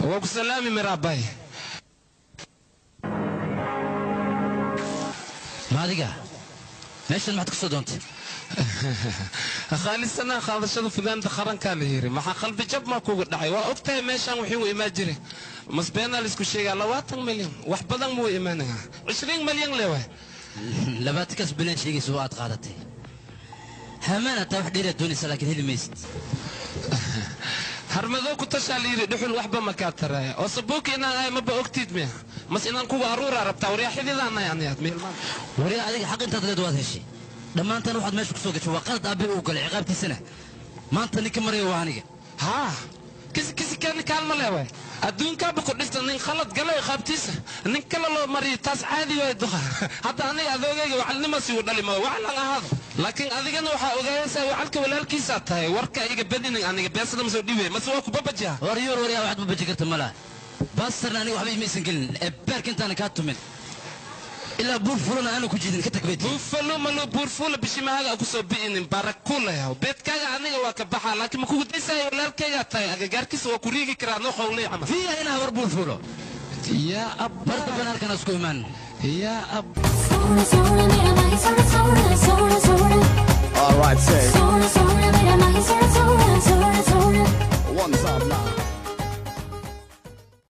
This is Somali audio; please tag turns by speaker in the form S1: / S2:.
S1: Waa ku salaami, miraabay.
S2: Ma adiga meeshan maxaad ku soo doontay?
S1: Khaalisanaa, qaadashada fudaanta qarankaa la yiri. Maxaa qalbi jab maa kuga dhacay? Waa ogtahay meeshaan wixii u imaan jiray. Masbeenaa laisku sheegaa? 20 milyan wax badan muu imaanaya, 20 milyan leewaay.
S2: 20-kaas bilyan sheegaysa waa aad qaadatay. Hamaan hataa wax dheeraad doonaysa, laakiin heli maysid.
S1: Harmadoo ku tashaa la yidhi, dhuxul waxba ma kaa taraya oo sabuuka inaan ahay maba ogtiid miya? Mas inaan kuga aruuraa rabtaa? Waryaa, xididaanay aniyaad miilmaan.
S2: Waryaa, adiga xaq intaad leed waad heshay. Dhammaantan waxaad meesha ku soo gashay waa qalad aabbe uu galay, ciqaabtiisana maanta ninka maraya waa aniga.
S1: Haa, kisi kisi keeni kaalma leewaay. Adduunkaaba ku dhista nin khalad galay qaabtiisa nin kale loo mariyo, taas caadi waay, duqa. Hadda aniga adoogayga wacalnimasi uu dhali ma wacalan ahaado, laakiin adigana waxaa ogaayaysaa wacalka walaalkiisaa tahay. Warka iga badinin, aniga beesada ma soo dhiibay mase waa ku babajiha?
S2: War yoor, waryaa, waxaad babaji karta ma laha. Baastarna aniga waxba imaysan gelin ee beerka intaana kaa tumin ilaa buur fulana aanu ku jiidin ka tag beyti.
S1: Buufalo malo, buurfuula bishimahaaga ku soo bi'inin barakuulayaw. Beedkaaga aniga waa ka baxaa, laakiin ma kugu daysayo? Walaalkaygaa tahay, agagaarkiisa waa ku riigi karaa noo qowlay camal.
S2: Fiya inaa war buur fuulo.
S1: Yaa ab.
S2: Mar damban halkan isku imaan.
S1: Yaa ab.
S3: All right, say.